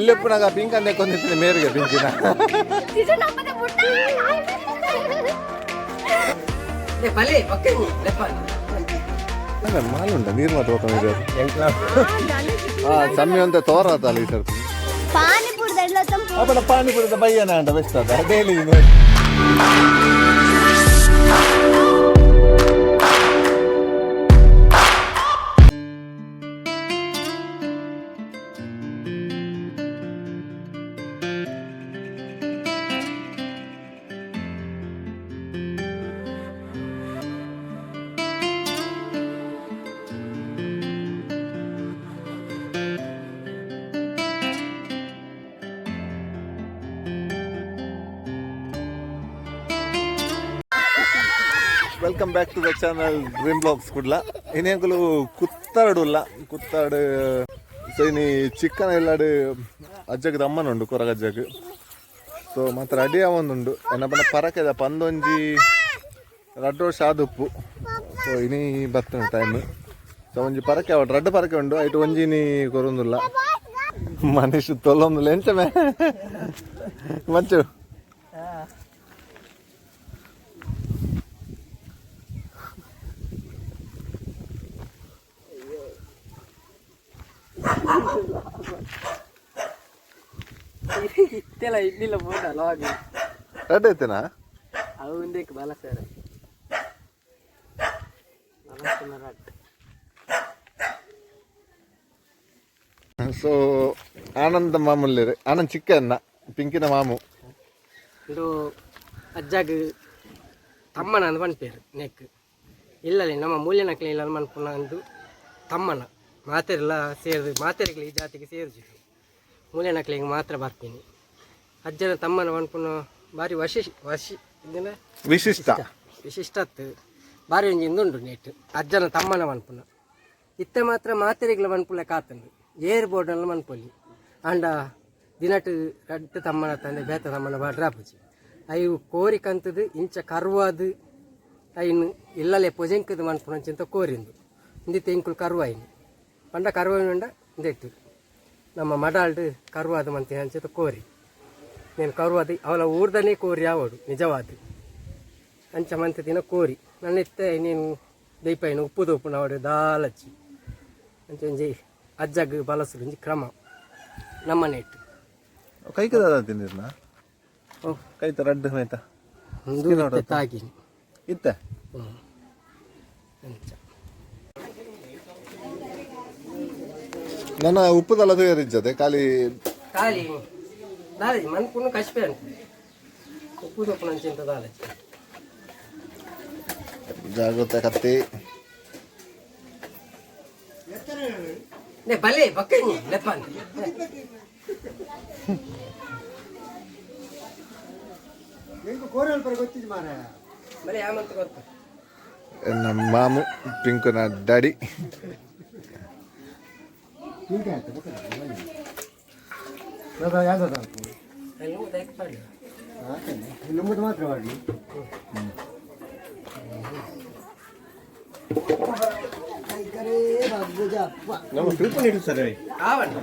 ಇಲ್ಲೆಪ್ಪನಾಗ pink ಅಂದೆ ಕೊಂದಿದ್ದೀನಿ ಮೇರಿಗೆ ಪಿಂಕಿನ. ಅಲ್ಲ ಮಾಲುಂಟ ನೀರು ಮಾತ್ರ ಹೋಗ್ಕೊಂಡಿದ್ದಾರೆ. ಹಾ ಸಮ್ಮಿ ಅಂತ ತೋರಾತಲ್ಲ ಈ ಸರ್ತಿ. ಪಾನಿಪುರಿ ಅಪ್ಪಡ ಪಾನಿಪುರಿದ ಬಯ್ಯನ ಅಂಡ ಬೆಸ್ಟ್ ಅದ daily. Welcome back to the channel Dream Blogs Kudla. ಇನ್ನೇಂಕುಲು ಕುತ್ತಾಡುಲ್ಲ ಕುತ್ತಾಡು. ಸೊ ಇನಿ ಚಿಕ್ಕನ ಎಲ್ಲಾಡು ಅಜ್ಜಗ್ ದಮ್ಮನ ಉಂಡು ಕೊರಗ ಅಜ್ಜಗ್. ಸೊ ಮಾತ್ರ ರೆಡಿ ಆವೊಂದುಂಡು ಎನ್ನ ಪರಕೆದ ಪಂದೊಂಜಿ ರಡ್ಡು ವರ್ಷ ಆದುಪ್ಪು. ಸೊ ಇನಿ ಬರ್ತದೆ ಟೈಮ್. ಸೊ ಒಂಜಿ ಪರಕೆ ಅವಡು ರಡ್ಡು ಪರಕೆ ಉಂಡು ಐಟ್ ಒಂಜಿ ಇನಿ ಕೊರೊಂದುಲ್ಲ. ಮನುಷ್ಯ ತೊಲ್ಲೊಂದುಲ್ಲ ಎಂಚಮೆ ಮಂಚು. ಇತ್ತೆಲ್ಲ ಇನ್ನಿಲ್ಲ ಬೋಡ ಲಾಗ್. ರಡ್ಡು ಐತೆನಾ? ಅವು ಒಂದೇಕ್ ಬಲ ಸರ್ ರಟ್. ಸೊ ಆನಂದ ಮಾಮೂಲಿ ಆನಂದ್ ಚಿಕ್ಕ ಪಿಂಕಿನ ಮಾಮು. ಇದು ಅಜ್ಜಾಗ ತಮ್ಮನ ಅಂದ್ ಪನ್ಪೇರು ನೆಕ್ ಇಲ್ಲಲ್ಲಿ ನಮ್ಮ ಮೂಲ್ಯ ನಕ್ಲೆ ಇಲ್ಲ ಮನ್ಪುನ ಅಂದು ತಮ್ಮನ ಮಾತೆರೆಲ್ಲ ಸೇರಿದು ಮಾತೆರೆಗ್ಲ ಈ ಜಾತಿಗೆ ಸೇರಿಸಿದ್ರು ಮೂಲ್ಯ ನಕ್ಲಿಗೆ ಮಾತ್ರ ಬರ್ತೀನಿ. ಅಜ್ಜನ ತಮ್ಮನ ಮನ್ಪುನ ಬಾರಿ ವಶಿ ವಶಿ ಇಂದಿನ. ವಿಶಿಷ್ಟ. ವಿಶಿಷ್ಟತ್ತು ಬಾರಿ ಒಂಜಿ ಇಂದುಂಡು ನೆಟ್ ಅಜ್ಜನ ತಮ್ಮನ ಮನ್ಪುನ. ಇತ್ತೆ ಮಾತ್ರ ಮಾತೆರೆಗ್ಲ ಮನ್ಪುಲೆ ಕಾತುಂಡು ಏರ್ ಬೋರ್ಡಲ್ಲಿ ಮನ್ಪೊಲಿ. ಆಂಡ ದಿನಟ್ ರಡ್ಡ್ ತಮ್ಮನ ತಂದೆ ಬೇತ ತಮ್ಮನ ಬಾಡ್ರಾಪುಜಿ. ಅಯ್ಯು ಕೋರಿ ಕಂತದು ಇಂಚ ಕರ್ವಾದು ಐನು ಇಲ್ಲಲೆ ಪೊಜೆಂಕದ ಮನ್ಪುನಂಚಿಂತ ಕೋರಿಂದು ಇಂದಿತ್ತೆ ಇಂಕುಲು ಕರ್ವಾಯಿನಿ ಪಂಡ ಕರ್ವಾಯಿನ ಇಂದೆಟ್ಟು ನಮ್ಮ ಮಡಾಲ್ಡ್ ಕರ್ವಾದ ಮಂತಿನ ಅಂಚಿತ ಕೋರಿ నేను ಕರ್ವಾದ ಅವಳ ಊರ್ದನೇ ಕೋರಿ ಆವಡು ನಿಜವಾದ ಅಂಚ ಮಂತ ದಿನ ಕೋರಿ ನನ್ನ ಇತ್ತೆ ನೀನು ದೀಪೈನ ಉಪ್ಪು ದೋಪುನ ಅವಡು ದಾಲಚ್ಚಿ ಅಂಚ ಒಂಜಿ ಅಜ್ಜಗ್ ಬಲಸುಡು ಒಂಜಿ ಕ್ರಮ ನಮ್ಮ ನೆಟ್. ಕೈಕದ ತಿಂದಿರ್ನ? ಓ. ಕೈತ ರಡ್ಡು ಮೇತ. ಒಂದು ಇತ್ತೆ ತಾಗಿನಿ. ಇತ್ತೆ. ಅಂಚ. ನನ್ನ ಉಪ್ಪುದಲ್ಲ ತಯಾರಿಜ್ಜದೆ ಖಾಲಿ. ಖಾಲಿ ದಾಲಜಿ ಮನ್ಪುನು ಕಶ್ಪೆ ಅಂಟ ಉಪ್ಪು ದೋಪುನ ಅಂಚಿಂತ ದಾಲಜಿ. ಜಾಗ್ರತೆ ಕತ್ತಿ. నే భలే బక్కని లెప్పని. ಬಲೆ ಯಾಮಂತ ಗೊತ್ತು. ನಮ್ಮ ಮಾಮು ಪಿಂಕುನ ಡ್ಯಾಡಿ. ಮಾತ್ರ ಮಾಡಿ. ನಮ್ಮ ತಿಳ್ಕೊಂಡಿಟ್ಟು ಸರ್. ಆವಣ್ಣ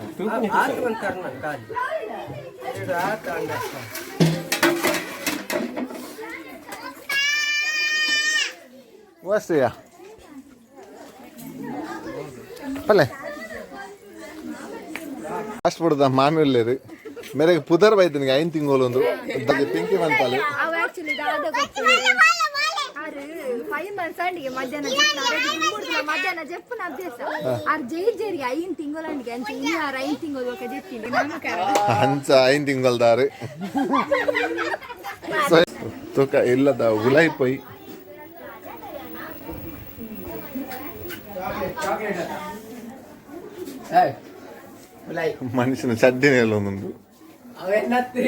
ಆತು ಅಂತಾರೆ ನಾನು ಖಾಲಿ ಎರಡು ಆತು ಅಂಡ. ವಾಸ್ತಿಯ ಪಲ್ಲೆ ಅಷ್ಟು ಬಿಡುದ ಮಾಮಿ ಉಲ್ಲೇರು ಮೇರೆಗೆ ಪುದರ್ ಬೈತನಿಗೆ ಐನ್ ತಿಂಗಳು ಒಂದು ಪಿಂಕಿ ಮನ್ಪಾಲೆ. ಅವು ಆಕ್ಚುಲಿ ದಾದ ಗೊತ್ತು ಆರು 5 ಮಂತ್ಸ್ ಅಂಡಿಗೆ ಮಧ್ಯಾಹ್ನ ಜೆಪ್ಪುನ ಅರೆಗೆ ಮಧ್ಯಾಹ್ನ ಜೆಪ್ಪುನ ಅಭ್ಯಾಸ. ಆರು ಜೈಲ್ ಜೇರಿಗೆ 5 ತಿಂಗಳು ಅಂಡಿಗೆ ಅಂಚ ಇನ್ನು ಆರು 5 ತಿಂಗಳು ఒక ಜೆಪ್ಪಿನಿ ನಮಕಾರ. ಅಂಚ ಐನ್ ತಿಂಗಳ್ದಾರು ತೂಕ ಇಲ್ಲದ ಉಲಾಯಿ ಪೊಯ್. ಮನುಷ್ಯನ ಚಡ್ಡಿನ ಒಂದೊಂದು. ಅವೆನ್ನತ್ತಿ.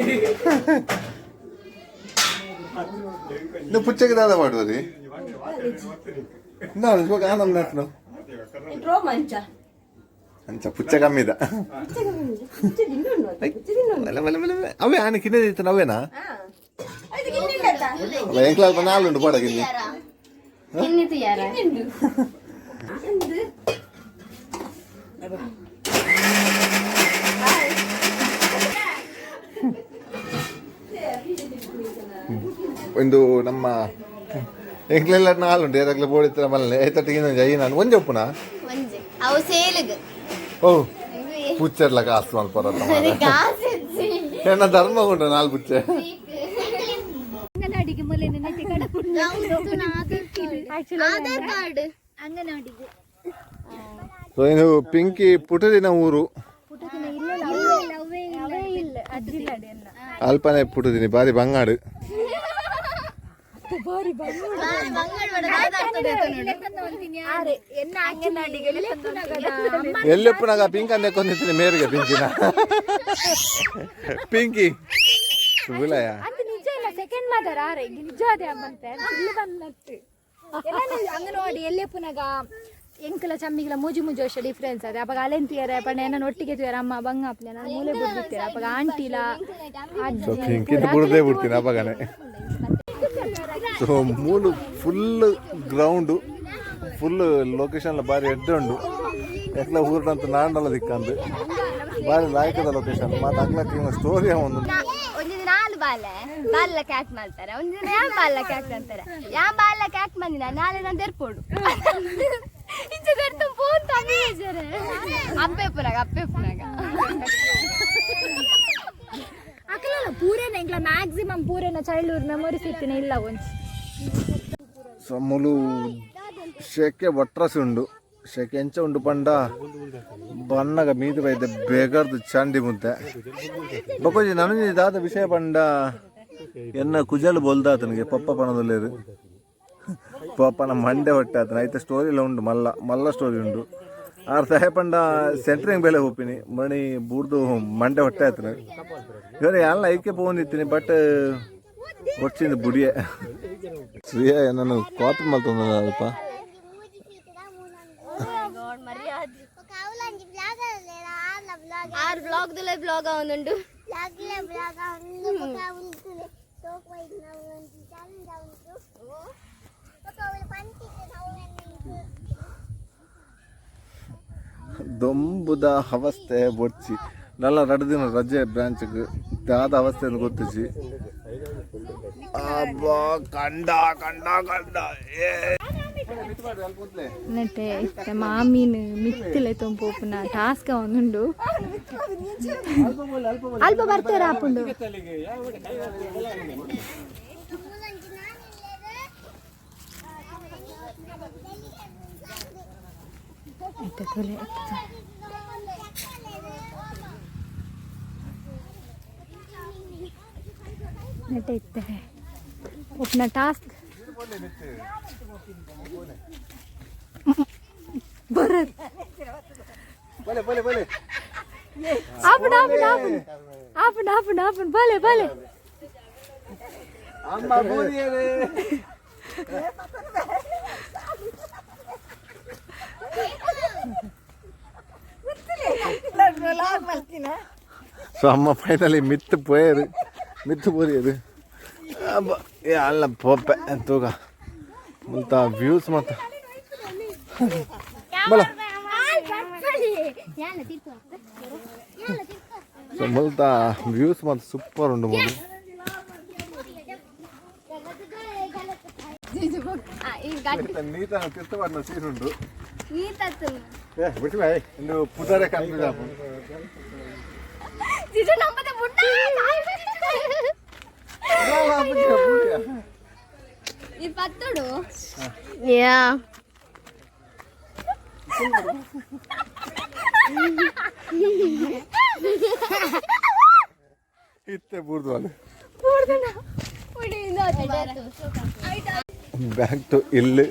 ನೀವು ಪುಚ್ಚಗೆ ದಾದ ಮಾಡುವರಿ ನಾನು ಇವಾಗ ಆನಂದ ನಟ್ನು. ರೋಮಾಂಚ. ಅಂಚ ಪುಚ್ಚ ಕಮ್ಮಿದ. ಬಲೆ ಬಲೆ ಬಲೆ ಬಲೆ. ಅವೇ ಆನೆ ಕಿನ್ನೆ ಅವೇನಾ? ಅಲ್ಲ ಎಂಕ್ಲಾಲ್ ನಾలుಂಡು ಪೋಡ ಗಿನ್ನಿ. ಕಿನ್ನಿ ತುಯಾರ. ಒಂದು ನಮ್ಮ ಎಂಕ್ಲೆಲ್ಲ ನಾಲುಂಡು ಏದಾಗ್ಲೆ ಬೋಡಿತ್ತಿನ ಮಲ್ಲೆ ಐತಟ್ಟಿಗೆ ಒಂಜಿ ಐನಾನು ಒಂಜಿ ಉಪ್ಪುನಾ? ಒಂಜಿ ಅವು ಸೇಲಿಗ್. ಓ ಪುಚ್ಚರ್ಲ ಕಾಸು ಮಲ್ಪರತ್ತ. ಎನ್ನ ಧರ್ಮ ಉಂಟು ನಾಲ್ ಪುಚ್ಚೆ. ಅಂಗನವಾಡಿಗೆ ಮೊಲೆ. ಆಧಾರ್ ಕಾರ್ಡ್ ಅಂಗನವಾಡಿಗೆ. ಸೊ ಇದು ಪಿಂಕಿ ಪುಟದಿನ ಊರು. ಇಲ್ಲ, ಅಜ್ಜಿಲ್ಲ ಎಲ್ಲ. ಅಲ್ಪನೆ ಪುಟದಿನಿ ಬಾರಿ ಬಂಗಾಡು. ಎನ್ನ ಅಂಗನವಾಡಿಗೆ. ಎಲ್ಲೆಪ್ಪನಾಗ ಪಿಂಕ್ ಅಂದೆ ಕೊಂದಿದ್ದೀನಿ ಮೇರಿಗೆ ಪಿಂಕಿನ ಪಿಂಕಿ ಸುಗುಲಯ. ಅಂತ ನಿಜ ಇಲ್ಲ, ಸೆಕೆಂಡ್ ಮದರ್ ಆರೆ ನಿಜ ಅದೇ ಅಮ್ಮಂತೆ ಇಲ್ಲಿ ಬಂದತ್ತು. ಅಂಗನವಾಡಿ ಎಲ್ಲೆಪ್ಪುನಾಗ ಎಂಕಲ ಚಮ್ಮಿಗಿಲ ಮೂಜಿ ಮೂಜಿ ವರ್ಷ ಡಿಫ್ರೆನ್ಸ್ ಅದೇ. ಅವಾಗ ಅಲೆಂತಿಯರ ಪಂಡ ಏನೋ ಒಟ್ಟಿಗೆ ತುಯರ ಅಮ್ಮ ಬಂಗ ಅಪ್ಲೆ ನಾನು ಮೂಲೆ ಬಿಡ್ತಿರ. ಅವಾಗ ಆಂಟಿಲ. ಸೊ ಪಿಂಕಿನ ಬುಡದೇ ಬಿಡ್ತೀನಿ ಅಪ್ಪಗನೆ. ಸೊ ಮೂಲು ಫುಲ್ ಗ್ರೌಂಡು, ಫುಲ್ ಲೊಕೇಶನ್ ಬಾರಿ ಎಡ್ಡೆ ಉಂಡು. ಎಕ್ಲ ಊರ್ಡಂತ ನಾಂಡಲ ದಿಕ್ಕಂದು ಬಾರಿ ಲಾಯಕದ ಲೊಕೇಶನ್. ಮತ್ತೆ ಅಕ್ಲಕ್ಕೆ ಸ್ಟೋರಿ ಒಂದು. ಒಂಜಿ ನಾಲ್ ಬಾಲೆ ಬಾಲ ಕ್ಯಾಕ್ ಮಾಡ್ತಾರೆ, ಒಂಜಿ ದಿನ ಯಾನ್ ಬಾಲ ಕ್ಯಾಕ್ ಅಂತಾರೆ. ಯಾನ್ ಬಾಲ ಕ್ಯಾಕ್ ಬಂದಿನ ನಾಳೆ ನಾನು ದೆರ್ಪೋಡು ಇಂಚ ದೆರ್ತು ಫೋನ್ ತಮ್ಮಿ ಅಪ್ಪೆ ಪುನಾಗ ಅಪ್ಪೆ ಪುನಾಗ. ಅಕಲಲ್ಲ ಪೂರೇನ ಎಂಕ್ಲ ಮ್ಯಾಕ್ಸಿಮಮ್ ಪೂರೇನ ಚೈಲ್ಡ್ಹುಡ್ ಮೆಮೊರೀಸ್ ಇತ್ತಿನ ಇಲ್ಲ ಒಂಜಿ. ಸೊ ಮೂಲು ಶೆಕೆ ಒಟ್ರಸಿ ಉಂಡು. ಶೆಕೆ ಎಂಚ ಉಂಡು ಪಂಡ ಬನ್ನಗ ಮೀದು ಬೈದೆ ಬೇಗರ್ದು ಚಾಂಡಿ ಮುದ್ದೆ ಬೊಕೊಂಜಿ ನನಂಜಿ ದಾದ ವಿಷಯ ಪಂಡ ಎನ್ನ ಕುಜಲ್ ಬೋಲ್ದಾತನಿಗೆ ಪಪ್ಪ ಪಣದಲ್ಲೇರು ಪಪ್ಪನ ಮಂಡೆ ಹೊಟ್ಟೆ ಆತನ ಐತೆ. ಸ್ಟೋರಿ ಎಲ್ಲ ಉಂಡು, ಮಲ್ಲ ಮಲ್ಲ ಸ್ಟೋರಿ ಉಂಡು. ಆರ್ ಸಹೆ ಪಂಡ ಸೆಂಟ್ರಿಂಗ್ ಬೆಲೆ ಹೋಪಿನಿ ಮಣಿ ಬೂರ್ದು ಮಂಡೆ ಹೊಟ್ಟೆ ಆತನ. ಇವರು ಎಲ್ಲ ಐಕೆ ಪೋಂದಿತ್ತೀನಿ, ಬಟ್ ಒಚ್ಚಿಂದ ಬುಡಿಯೆ ಶ್ರೀಯಾ ನಾನು ಕಾಪಿ ಮಲ್ತೊಂದಲ್ಪ. ಆರು ಬ್ಲಾಗ್ ದುಲೆ ಬ್ಲಾಗ್ ಅವನುಂಡು. ದೊಂಬುದ ಅವಸ್ಥೆ ಬೊಡ್ಚಿ ನಲ್ಲ ರಡ್ಡು ದಿನ ರಜೆ ಬ್ರಾಂಚ್ಗೆ ದಾದ ಅವಸ್ಥೆ ಅಂತ ಗೊತ್ತಿಚ್ಚಿ. ಅಬ್ಬಾ ಕಂಡ ಕಂಡ ಕಂಡ ಏ. ನೆಟ್ಟೆ ಇತ್ತೆ ಮಾಮೀನ್ ಮಿತ್ತಿಲೆ ತೊಂಪೋಪುನ ಟಾಸ್ಕ್ ಒಂದುಂಡು. ಅಲ್ಪ ಬರ್ತಾರೆ ಆಪುಂಡು. ಇತ್ತೆ ತೊಲೆ ನೆಟ್ಟೆ ಇತ್ತೆ ಒಪ್ನ ಟಾಸ್ಕ್ ಬರತ್. ಬಲೆ ಬಲೆ ಬಲೆ. ಆಪುಂಡು ಆಪುಂಡು ಆಪುಂಡು ಆಪುಂಡು ಆಪುಂಡು ಆಪುಂಡು ಬಲೆ ಬಲೆ. ಅಮ್ಮ ಬೂದಿಯರೇ. ಸೊ ಅಮ್ಮ ಫೈನಲಿ ಮಿತ್ತು ಪೋಯರು, ಮಿತ್ತು ಪೋರಿಯರು. ಅಬ್ಬ ಏ ಅಲ್ಲ ಪೋಪೆ ತೂಗ ಮುಲ್ತ ವ್ಯೂಸ್ ಮಾತ ಬಲ. ಸೊ ಮುಲ್ತ ವ್ಯೂಸ್ ಮಾತ ಸೂಪರ್ ಉಂಡು ಮೂಲು. ನೀತ ತಿರ್ತ ಸೀನ್ ಉಂಡು. ಏ ಬಿಟ್ಟು ಬಾಯ್ ಇಂದು ಪುದಾರೆ ಕನ್ಫ್ಯೂಸ್ ಆಪುಂಡು. ಜಿಜು ನಂಬದೆ ಬುಡ್ಡ. ಈ ಪತ್ತೋಡು ಯಾ. ಇತ್ತೆ ಬೂರ್ದು ಅಲ್ಲಿ ಬ್ಯಾಕ್ ಟು ಇಲ್ಲಿ.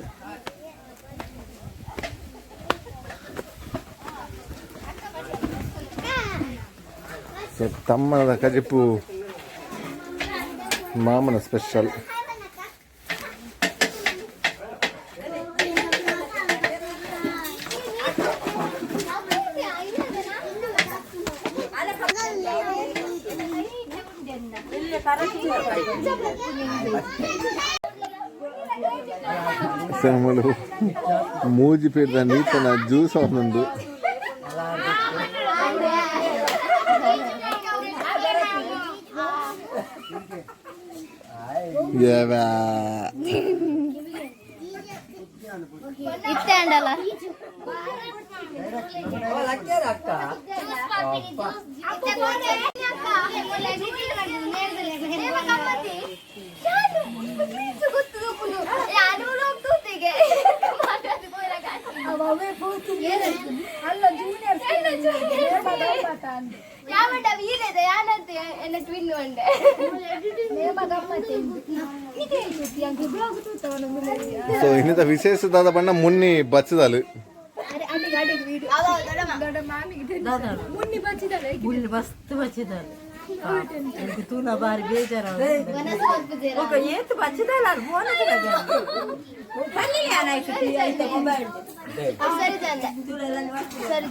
ಸೊ ತಮ್ಮನದ ಕಜಿಪು ಮಾಮನ ಸ್ಪೆಷಲ್. ಶ್ಯಾಮಲು ಮೂಜಿ ಪೀಡ್ದ ನೀತನ ಜ್ಯೂಸ್ ಅವನೊಂದು. ಇತ್ತೆ ಅಂಡಲ್ಲ. ಯಾವಂಡ ವೀರದ ಯಾನಂತ ಎನ್ನ ಟ್ವಿನ್ ಒಂಡೆ. ಸೊ ಇನ್ನಿತ ವಿಶೇಷದಾದ ಬಣ್ಣ ಮುನ್ನಿ ಬಚ್ಚದಾಲು. ಮುಳ್ಳು ಮಸ್ತ್ ಬಚ್ಚಿದಾಳೆ ತೂನ ಬಾರಿ ಬೇಜಾರ ಏತು ಬಚ್ಚಿದಾಳ ಫೋನ್. ಸರಿ ಚಂದ ಸರಿ.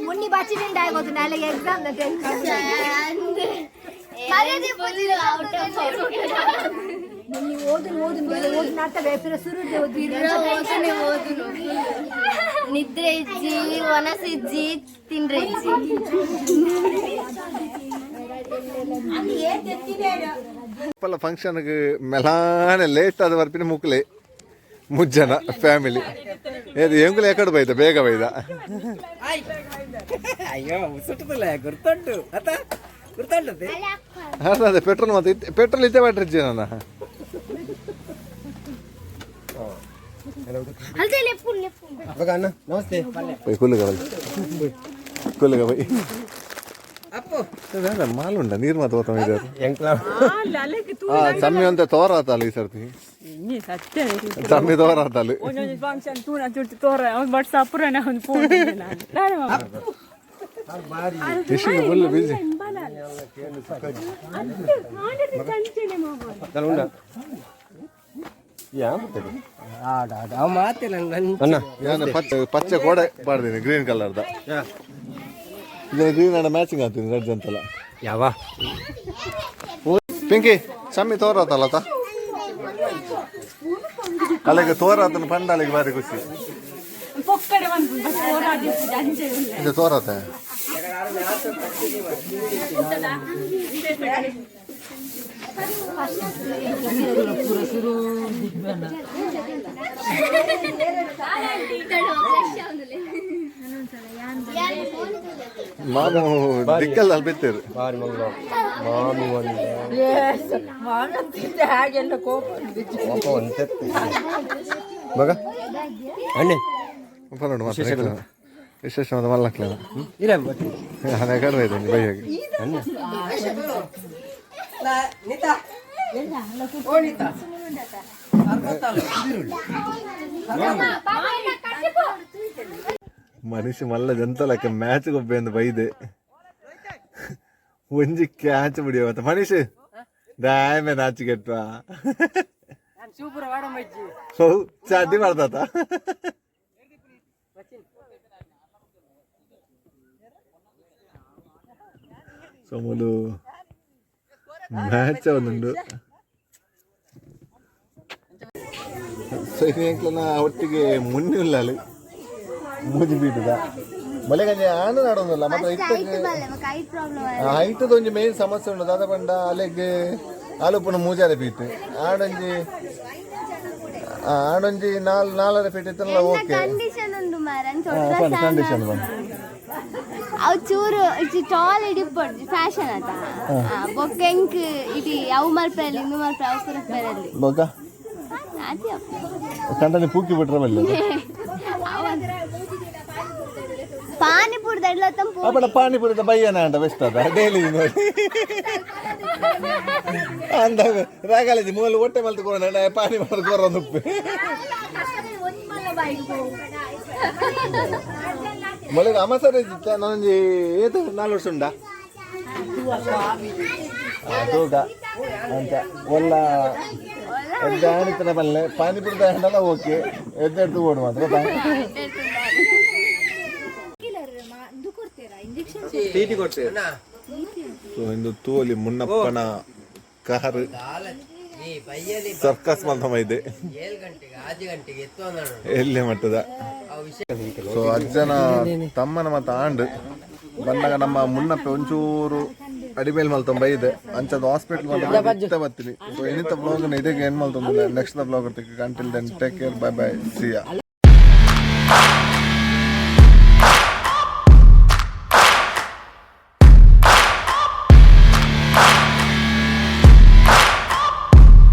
ಮುನ್ನಿ ಬಚ್ಚಿದಿಂದ ಆಗೋದು ನಾಳೆ ಎಕ್ಸಾಮ್. ಮರ್ಯಾದೆ ಔಟ್ ಆಫ್. ಮುನ್ನಿ ಓದು ಓದು ಓದು ನಾತ ಬೇಪಿರ ಸುರು. ಓದನೆ ಓದುನು, ನಿದ್ರೆ ಇಜ್ಜಿ, ಒನಸ್ ಇಜ್ಜಿ, ತಿಂಡ್ರೆ ಇಜ್ಜಿ. ಪಲ್ಲ ಫಂಕ್ಷನ್ಗೆ ಮೆಲಾನೆ ಲೇಟ್ ಆದ ಬರ್ಪಿನ ಮುಕ್ಲೆ ಮುಜ್ಜನ ಫ್ಯಾಮಿಲಿ ಏದು ಎಂಗುಲ ಎಕಡೆ ಬೈದ ಬೇಗ ಬೈದ. ಅಯ್ಯೋ, ಸುಟ್ಟದಲ್ಲ ಗುರ್ತುಂಟು ಅತ್ತ ಗುರ್ತುಂಟು. ಅದೇ ಪೆಟ್ರೋಲ್ ಮತ್ತೆ ಪೆಟ್ರೋಲ್ ಇದ್ದೇ ಬ್ಯಾಟ್ರಿ ನನ್ನ. ಅಣ್ಣ ನಮಸ್ತೆ. ಬೈ ಕುಲ್ಲುಗ ಬೈ ಕುಲ್ಲುಗ ಬೈ. ಅಪ್ಪು ಬೇಡ ಮಾಲುಂಡ ನೀರು ಮಾತು ಹೋತ ಇದ್ದಾರೆ. ಎಂಕ್ಲ. ಚಮ್ಮಿ ಅಂತ ತೋರಾತಲ್ಲ ಈ ಸರ್ತಿ ಚಮ್ಮಿ ತೋರಾತಲ್ಲ. ಒಂದೊಂದು ಫಂಕ್ಷನ್ ತೂನ ಚುಟ್ಟು ತೋರ ಅವ್ನು ಬಟ್ ಸಪುರನೆ ಅವ್ನು ಫೋನ್. ಫಿಶಿಂಗ್ ಫುಲ್ ಬಿಸಿ. ಆಡ ಆಡ ಅವ ಮಾತೆ ನನ್ನ ಅಣ್ಣ. ನಾನು ಪಚ್ಚೆ ಪಚ್ಚೆ ಕೋಡೆ ಪಾಡ್ದೀನಿ ಗ್ರೀನ್ ಕಲರ್ದ. ಇದು ಗ್ರೀನ್ ಅಂಡ್ ಮ್ಯಾಚಿಂಗ್ ಆಗ್ತೀನಿ ರೆಡ್ ಅಂತಲ್ಲ. ಯಾವ ಪಿಂಕಿ ಚಮ್ಮಿ ತೋರಾತಲ್ಲ ತಾ ಅಲ್ಲಿಗೆ ತೋರಾತನ ಪಂಡ ಅಲ್ಲಿಗೆ ಬಾರಿ ಖುಷಿ. ಪೊಕ್ಕಡೆ ಒಂದು ಹೋರಾಡಿ ಅಂಚೆ. ಇದು ತೋರಾತ. ಮಾಮು ದಿಕ್ಕಲ್ಲಿ ಅಲ್ಲಿ ಬಿತ್ತೇರು. ಬಾರಿ ಮಂಗಳ ಮಾಮಿ ಒಂದು ಹಾಗೆಲ್ಲ ಕೋಪ. ಕೋಪ ಒಂದು ಮಗ ಅಣ್ಣೆ. ನೋಡು ಮಾತ್ರ ವಿಶೇಷ ಮತ್ತೆ ಮಲ್ಲಕ್ಲೆನ ಇರ. ಅದೇ ಕಡಿಮೆ ಇದೆ ಬೈಯಾಗಿ. ಅಣ್ಣ ನಿತಾ ಓ ನಿತಾ. ಮನುಷ್ಯ ಮಲ್ಲ ಜಂತಲಕ್ಕೆ ಮ್ಯಾಚ್ ಗೊಬ್ಬೆ ಬೈದೆ ಒಂಜಿ ಕ್ಯಾಚ್ ಬಿಡಿಯವತ್ತ ಮನುಷ್ಯ ದಾಯಮೆ ನಾಚಿಗೆಟ್ವಾ ಸೂಪರ್ ವಾಡ ಮಜ್ಜಿ. How ಚಾಟಿ ಮಾಡ್ತಾತ. ಸೊ ಮೂಲು ಮ್ಯಾಚ್ ಒಂದುಂಡು. ಸೊ ಎಂಕ್ಲನ ಒಟ್ಟಿಗೆ ಮುನ್ನಿ ಉಳ್ಳಾಲು ಮೂಜಿ ಬೀಟದ ಮಲೆಗಂಜಿ ಆನು ನಾಡೊಂದಲ್ಲ ಮತ್ತೆ. ಐಟ್ ಪ್ರಾಬ್ಲಮ್. ಹೈಟದ ಒಂಜಿ ಮೇನ್ ಸಮಸ್ಯೆ ಉಂಡು ದಾದ ಪಂಡ ಅಲೆಗ್ ಆಲುಪುನ ಮೂಜಾರೆ ಫೀಟ್ ಆಡೊಂಜಿ ಆಡೊಂಜಿ ನಾಲ್ ನಾಲರೆ ಫೀಟ್ ಇತ್ತಲ್ಲ ಓಕೆ. ಕಂಡೀಷನ್ ಉಂಡು ಮಾರ. ಕಂಡೀಷನ್ ಬಂದು ಅವು ಚೂರು ಇಜ್ಜಿ ಟಾಲ್ ಇಡಿ ಪೊಡ್ಜಿ ಫ್ಯಾಷನ್ ಆತ ಬೊಕ್ಕ ಎಂಕ್ ಇಡಿ ಅವು ಮಲ್ಪೆಲ್ಲಿ ಇಂದು ಮಲ್ಪೆ ಅವು ಪೂರ ಪೆರಲ್ಲಿ. ಬೊಕ್ಕ ನಾತಿ ಅಪ್ಪ. ಕಂಡನಿ ಪೂಕಿ ಬಿಟ್ರೆ ಮಲ್ಲ. ಪಾನಿಪುರಿ ದಡ್ಲತ್ತಂ. ಅಪ್ಪಡ ಪಾನಿಪುರಿದ ಬಯ್ಯನ ಅಂಡ ಬೆಸ್ಟ್ ಅದ ಡೈಲಿ ನೋಡಿ ಅಂದ ರಾಗಾಲಜಿ ಮೂಲ ಹೊಟ್ಟೆ ಮಲ್ತುಕೊಂಡ ಪಾನಿ ಮಾಡ್ಕೊರ ಉಪ್ಪು ಮೊಳಗೆ ಅಮಸರ ಇದ್ದಿತ್ತ ನಾನೊಂಜಿ ಏತು ನಾಲ್ಕು ವರ್ಷ ಉಂಡಾ ತೂಕ ಅಂತ ಒಲ್ಲ ಎದ್ದ ಆಣಿತನ ಬಲ್ಲೆ ಪಾನಿಪುರಿ ಹಂಡಲ ಓಕೆ ಎದ್ದೆಡ್ದು ಓಡು ಮಾತ್ರ. ಟೀಟಿ ಕೊಡ್ತೇವೆ. ಸೊ ಇಂದು ತೋಲಿ ಮುನ್ನಪ್ಪನ ಕಾರ್ ಸರ್ಕಸ್ ಮಲ್ತಮ ಇದೆ. 7 ಗಂಟೆಗೆ 6 ಗಂಟೆಗೆ ಎತ್ತುವ. ಎಲ್ಲೇ ಮಟ್ಟದ ಸೊ ಅಜ್ಜನ ತಮ್ಮನ ಮತ್ತ ಆಂಡ್ ಬಂದಾಗ ನಮ್ಮ ಮುನ್ನಪ್ಪೆ ಒಂಚೂರು ಅಡಿಮೇಲ್ ಮಲ್ತೊಂದು ಬೈದೆ. ಅಂಚದ ಹಾಸ್ಪಿಟಲ್ ಮಲ್ತ ಬತ್ತೀನಿ. ಸೊ ಎನಿತ ಬ್ಲಾಗ್ ಇಡೀ ಏನ್ ಮಲ್ತೊಂದಿಲ್ಲ. Next blog until then take care, bye bye, see ya.